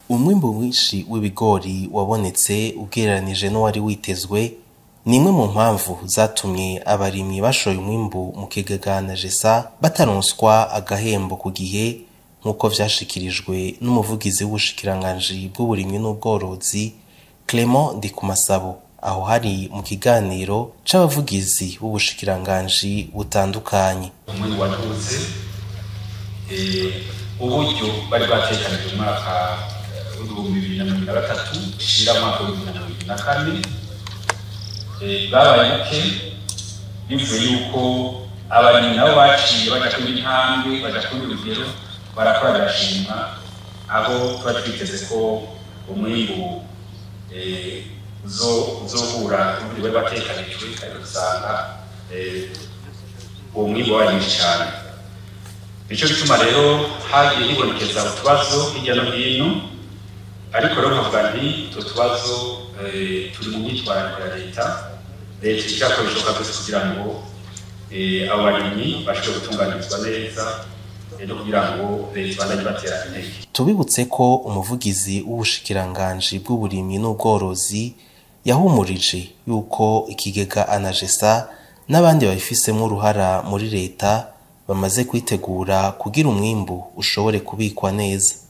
Umwimbu mwinshi w'ibigori wabonetse ugereranije n'uwari witezwe ni imwe mu mpamvu zatumye abarimyi bashoye umwimbu mu kigega ANAGESSA bataronswa agahembo ku gihe, nk'uko vyashikirijwe n'umuvugizi w'ubushikiranganji bw'uburimyi n'ubworozi, Clement Ndikumasabo. Aho hari mu kiganiro c'abavugizi b'ubushikiranganji butandukanye. Umwimbu waduze, uburyo bari batekanije mu mwaka w'2023 ushira umwaka w'2024 babaye muke, bivuye yuko abarimyi nabo baciye baja kuri intambwe, baja kuri urugero, barakora birashimwa, aho tuba twiteze ko umwimbu uzohura n'uburyo bari batekanijwe, ariko dusanga uwo mwimbu wabaye mwinshi cane. Nico gituma rero hagiye hibonekeza utubazo hirya no hino, ariko rero nkavuga nti utwo tubazo turi mu myitwarariko ya leta. Leta irakora ibishoboka byose kugira ngo abo barimyi bashobore gutunganirizwa neza no kugira ngo leta ibandanye ibatera intege. Tubibutse ko umuvugizi w'ubushikiranganji bw'uburimyi n'ubworozi yahumurije yuko ikigega ANAGESSA n'abandi babifisemwo uruhara muri leta bamaze kwitegura kugira umwimbu ushobore kubikwa neza.